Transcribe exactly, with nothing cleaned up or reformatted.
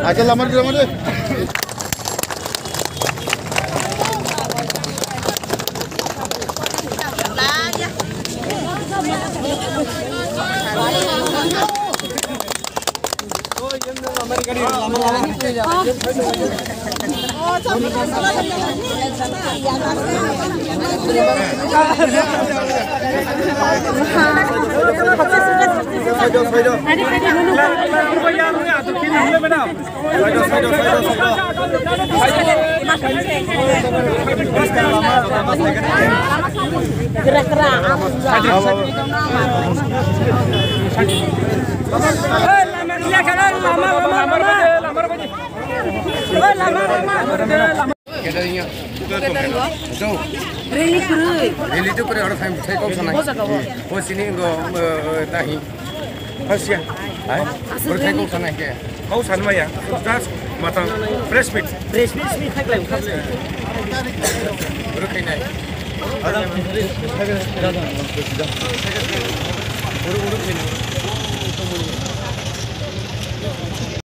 Acha lamar di, lamar di. Rally kwrwi. Rally to kwrwi, oro khai, khai kok sanai. Bo sini ngo, eh, tahi. Hasia. Hai? Oro khai kok sanai ke. Kau sanmaya. Just matang press meet. Press meet khai klai. Oro khai nai. Oro, oro khai nai.